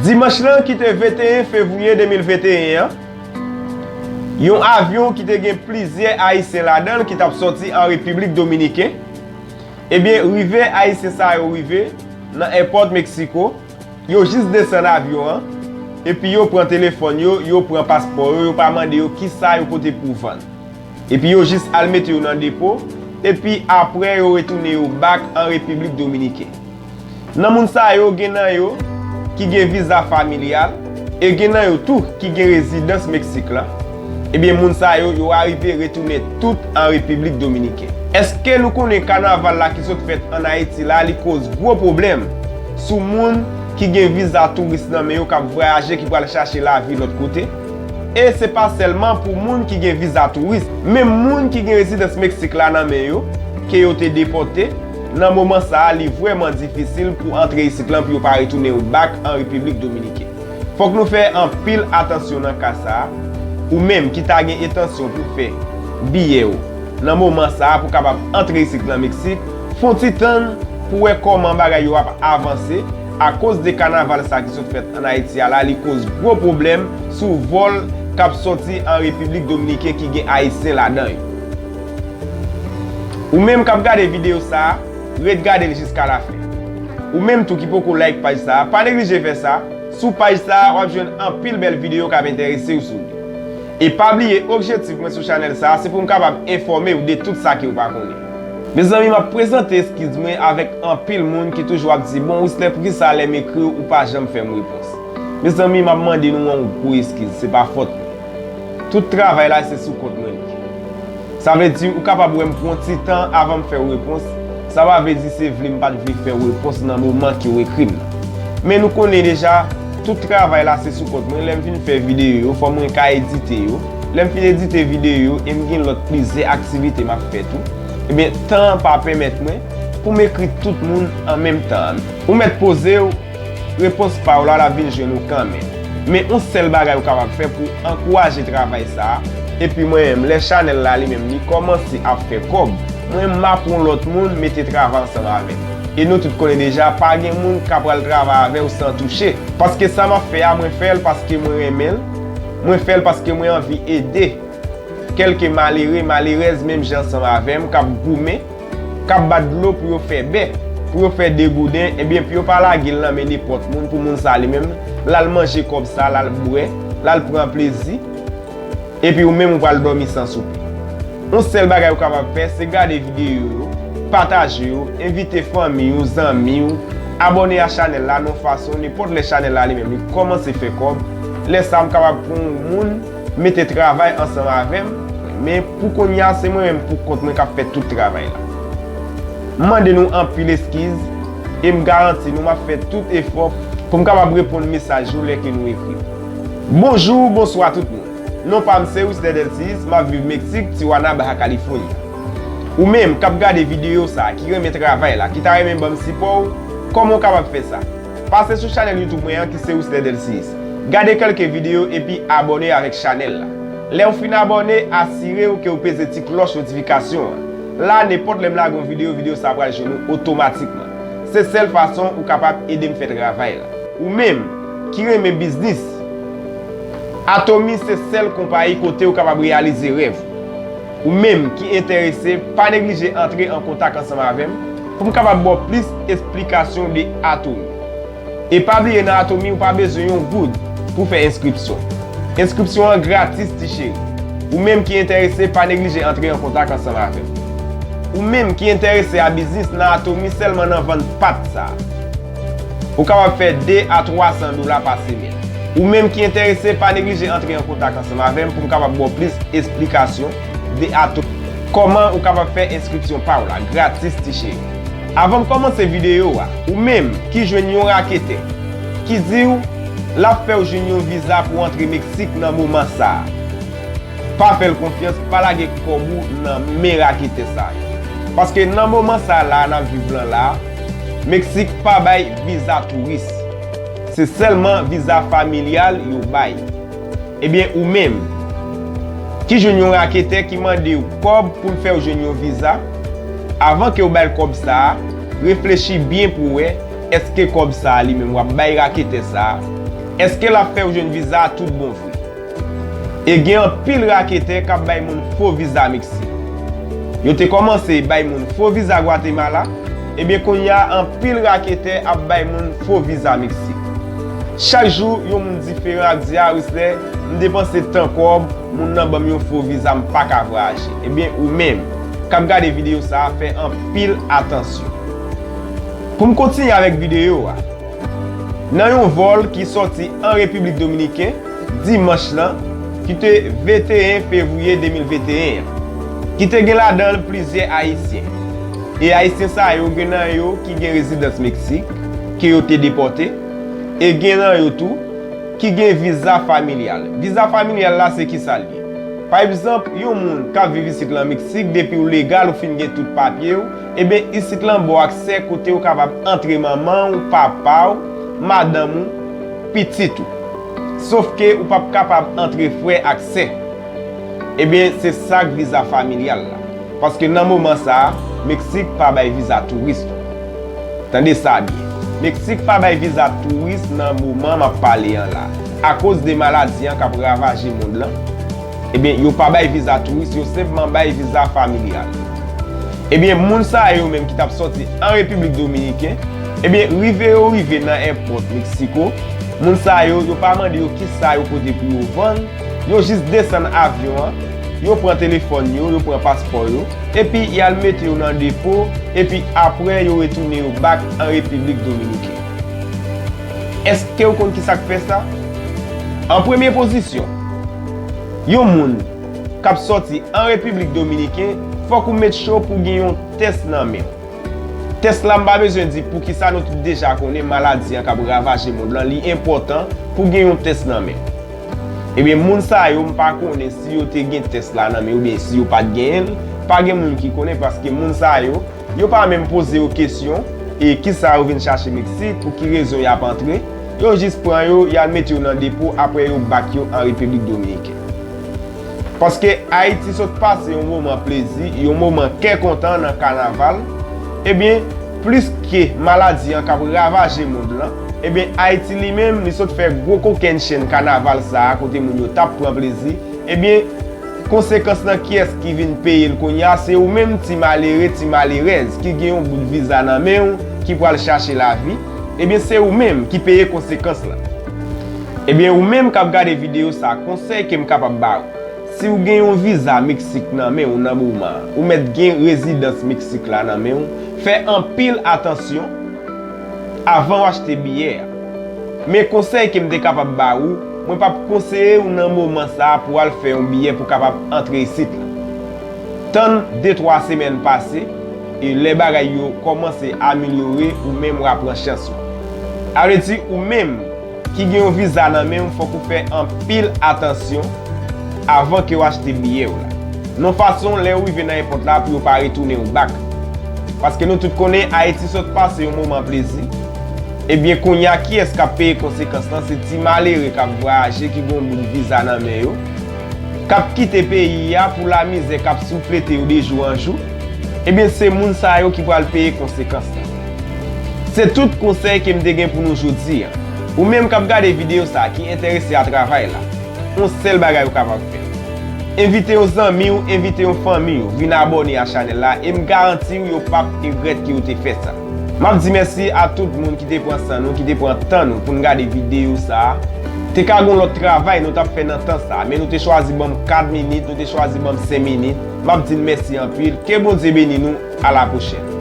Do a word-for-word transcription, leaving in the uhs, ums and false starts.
Dimanch lan ki te venteyen fevriye de mil venteyen an, yon avyon ki te gen plizyè Ayisyen ladan l ki t ap sòti an Repiblik Dominiken, ebyen, rive Ayisyen sa yo rive nan èpòt Meksiko, yo jis desann avyon an, epi yo pran telefòn yo, yo pran paspò yo, yo pa mande yo kisa yo pote pou vann. Epi yo jis al mete yo nan depo, epi apre yo retounen yo back an Repiblik Dominiken. Nan moun sa yo, gen nan yo ki gen viza familyal, e gen nan yo tou ki gen rezidans Meksik lan. Ebyen, moun sa yo, yo arive retounen tout an Repiblik Dominiken. Èske nou konnen kanaval la ki sot fèt ann Ayiti la, li koz gwo pwoblèm sou moun ki gen viza touris nan men yo k ap vwayaje, ki pral chache lavi lòt kote? E se pa sèlman pou moun ki gen viza touris, menm moun ki gen rezidans Meksik la nan men yo, ke yo te depòte, nan moman sa a, li vrèman difisil pou antre isit lan pou yo pa retounen yo back an Repiblik Dominiken. Fòk nou fè anpil atansyon nan ka sa a. Ou menm ki ta gen entansyon pou fè biyè w nan moman sa a pou kapab antre isit lan Meksik, fè yon ti tann pou wè kòman bagay yo ap avanse, akoz de kanaval sa ki sot fèt ann Ayiti a la, li koz gwo pwoblèm sou vòl k ap sòti an Repiblik Dominiken ki gen Ayisyen ladan yo. Ou menm k ap gade videyo sa a, ret gade l jiska lafen. Ou menm tou ki poko like paj sa a, pa neglije fè sa. Sou paj sa a, w ap jwenn anpil bèl videyo k ap enterese w sou li. E pa bliye, objektif mwen sou chanèl sa a, se pou m kapab enfòme w de tout sa ke w pa konnen. Mezanmi, m ap prezante eskiz mwen avèk anpil moun ki toujou ap di, "Bon, Wisler, poukisa lè m ekri w, ou pa janm fè m repons?" Mezanmi, m ap mande nou yon gwo eskiz, se pa fòt mwen. Tout travay la, se sou kont mwen li ye. Sa vle di, ou kapab wè m pran ti tan avan m fè w repons. Sa pa vle di se vle m pa t vle fè w repons nan moman ke w ekri m nan. Men nou konnen deja, tout travay la se sou kont mwen. Lè m fin fè videyo yo, fò mwen ka edite yo. Lè m fin edite videyo yo, e m gen lòt plizyè aktivite m ap fè tou. Ebyen, tan an pa pèmèt mwen pou m ekri tout moun an menm tan an. Ou mèt poze w, repons pa w la, l ap vin jwenn ou kanmenm. Men yon sèl bagay ou kapab fè pou ankouraje travay sa a, epi mwen menm, lè chanèl la li menm li kòmanse ap fè kòb, mwen menm m ap yon lòt moun mete travay ansanm avè m. E nou tout konnen deja, pa gen moun k ap pral travay avè w san touche. Paske sa m ap fè a, mwen fè l paske mwen renmen l, mwen fè l paske mwen anvi ede kèlke malere, malerèz menm jan ansanm avè m k ap goumen, k ap bat dlo pou yo fè bè, pou yo fè degouden, ebyen pou yo pa lage l nan men nenpòt moun, pou moun sa li menm, l al manje kòb sa, l al bwè, l al pran plezi, epi ou menm ou pral dòmi san soupe. Yon sèl bagay ou kapab fè, se gade videyo yo, pataje yo, envite fanmi w, zanmi w, abòne a chanèl la, nan yon fason, nenpòt lè chanèl la li menm, li kòmanse fè kòb, lè sa a m kapab pran yon moun, mete travay ansanm avè m, men pou kounye a, se mwen menm pou kont mwen k ap fè tout travay la. M mande nou anpil eskiz, e m garanti nou m ap fè tout efò pou m kapab reponn mesaj yo lè ke nou ekri m. Bonjou, bonswa tout moun. Non pa m se Wisler Delcius, m ap viv Meksik, Tijuana, Baja California. Ou menm k ap gade videyo sa a, ki renmen travay la, ki ta renmen ban m sipò w, kòman w kapab fè sa? Pase sou chanèl YouTube mwen an ki se Wisler Delcius. Gade kèlke videyo epi abòne avèk chanèl la. Lè w fin abòne, asire w ke w peze ti klòch notifikasyon an. La, nenpòt lè m lage yon videyo, videyo sa a pral jwenn ou otomatikman. Se sèl fason ou kapab ede m fè travay la. Ou menm ki renmen biznis, Atomy se sèl konpayi kote ou kapab reyalize rèv ou. Ou menm ki enterese, pa neglije antre an kontak ansanm avè m pou m kapab ba w plis esplikasyon de Atomy. E pa bliye, nan Atomy ou pa bezwen yon goud pou fè enskripsyon. Enskripsyon an gratis, ti cheri. Ou menm ki enterese, pa neglije antre an kontak ansanm avè m. Ou menm ki enterese a biznis, nan Atomy sèlman nan vann pat sa a, ou kapab fè de a twa san dola pa semèn. Ou menm ki enterese, pa neglije antre an kontak ansanm avè m pou m kapab ba w plis esplikasyon de Atomy. Kòman ou kapab fè enskripsyon pa w la gratis, ti cheri. Avan m kòmanse videyo a, ou menm ki jwenn yon raketè ki di w l ap fè w jwenn yon viza pou w antre Meksik nan moman sa a, pa fè l konfyans, pa lage kòb ou nan men raketè sa yo. Paske nan moman sa a la n ap viv lan la, Meksik pa bay viza touris. Se sèlman viza familyal yo bay. Ebyen, ou menm ki jwenn yon raketè ki mande w kòb pou l fè w jwenn yon viza, avan ke w ba l kòb sa a, reflechi byen pou w wè èske kòb sa a li menm w ap bay raketè sa a Èske l ap fè w jwenn viza a tout bon vre? E gen anpil raketè k ap bay moun fo viza Meksik. Yo te kòmanse bay moun fo viza Gwatemala, ebyen kounye a anpil raketè ap bay moun fo viza Meksik. Chak jou, yon moun diferan ap di, "A, Wislè, m depanse tan kòb, moun nan ban m yon fo viza, m pa ka vwayaje." Ebyen, ou menm k ap gade videyo sa a, fè anpil atansyon. Pou m kontinye avèk videyo a, nan yon vòl ki sòti an Repiblik Dominiken, dimanch lan, ki te venteyen fevriye de mil venteyen an, ki te gen ladan l plizyè Ayisyen. E Ayisyen sa yo, gen nan yo ki gen rezidans Meksik, ke yo te depòte, e gen nan yo tou ki gen viza familyal. Viza familyal la, se kisa l ye? Pa egzanp, yon moun k ap viv isit lan Meksik, depi w legal, ou fin gen tout papye w, ebyen, isit lan ba w aksè kote w kapab antre manman w, papa w, madanm ou, pitit ou. Sofke ou p ap kapab antre frè ak sè. Ebyen, se sa k viza familyal la. Paske nan moman sa a, Meksik pa bay viza touris non. Tande sa byen. Meksik pa bay viza touris nan moman m ap pale an la. Akoz de maladi an k ap ravaje mond lan, ebyen, yo pa bay viza touris, yo senpman bay viza familyal. Ebyen, moun sa yo menm ki t ap sòti an Repiblik Dominiken, ebyen, rive yo rive nan èpòt Meksiko, moun sa yo, yo pa mande yo kisa yo pote pou yo vann, yo jis desann avyon an, yo pran telefòn yo, yo pran paspò yo, epi y al mete yo nan depo, epi apre yo retounen yo back an Repiblik Dominiken. Èske w konn kisa k fè sa? An premye pozisyon, yon moun k ap sòti an Repiblik Dominiken, fòk ou make sure pou w gen yon tès nan men w. Tès la, m pa bezwen di poukisa, nou tout deja konnen maladi an k ap ravaje mond lan, li enpòtan pou w gen yon tès nan men w. Ebyen, moun sa yo, m pa konnen si yo te gen tès la nan men yo, oubyen si yo pa t genyen l, pa gen moun ki konnen, paske moun sa yo, yo pa menm poze yo kesyon, e kisa yo vin chache Meksik, pou ki rezon y ap antre, yo jis pran yo, y al mete yo nan depo, apre yo back yo an Repiblik Dominiken. Paske Ayiti sot pase yon moman plezi, yon moman kè kontan nan kanaval, ebyen, plis ke maladi an k ap ravaje mond lan, ebyen, Ayiti li menm, li sot fè gwo kokennchenn kanaval sa a, kote moun yo t ap pran plezi, ebyen, konsekans lan, kiyès ki vin peye l kounye a? Se ou menm, ti malere, ti malerèz, ki gen yon bout viza nan men w, ki pral chache lavi, ebyen, se ou menm ki peye konsekans lan. Ebyen, ou menm k ap gade videyo sa a, konsèy ke m kapab ba w, si w gen yon viza Meksik nan men w nan moman an, ou mèt gen rezidans Meksik la nan men w, fè anpil atansyon avan w achte biyè a. Men konsèy ke m te kapab ba ou, mwen p ap konseye w nan moman sa a pou w al fè yon biyè pou w kapab antre isit la. Tann de twa semèn pase, e lè bagay yo kòmanse amelyore, ou menm w a pran chans ou. Sa vle di, ou menm ki gen yon viza nan men w, fòk ou fè anpil atansyon avan ke w achte biyè w la. Non fason, lè w rive nan èpòt la, pou yo pa retounen w back. Paske nou tout konnen Ayiti sot pase yon moman plezi. Ebyen, kounye a, kiyès k ap peye konsekans lan? Se ti malere k ap vwayaje, ki gen yon bout viza nan men yo, k ap kite peyi a pou lamizè k ap souflete yo de jou an jou. Ebyen, se moun sa yo ki pral peye konsekans lan. Se tout konsèy ke m te gen pou nou jodi a. Ou menm k ap gade videyo sa a, ki enterese a travay la, yon sèl bagay ou kapab fè. Envite yon zanmi w, envite yon fanmi w, vin abòne a chanèl la, e m garanti w yo p ap regrèt ke yo te fè sa. M ap di mèsi a tout moun ki te pran san nou, ki te pran tan nou pou n gade videyo sa a. Te ka gen yon lòt travay nou t ap fè nan tan sa a, men nou te chwazi ban m kat minit, nou te chwazi ban m senk minit. M ap di n mèsi anpil. Ke Bondye beni nou. A la pwochèn.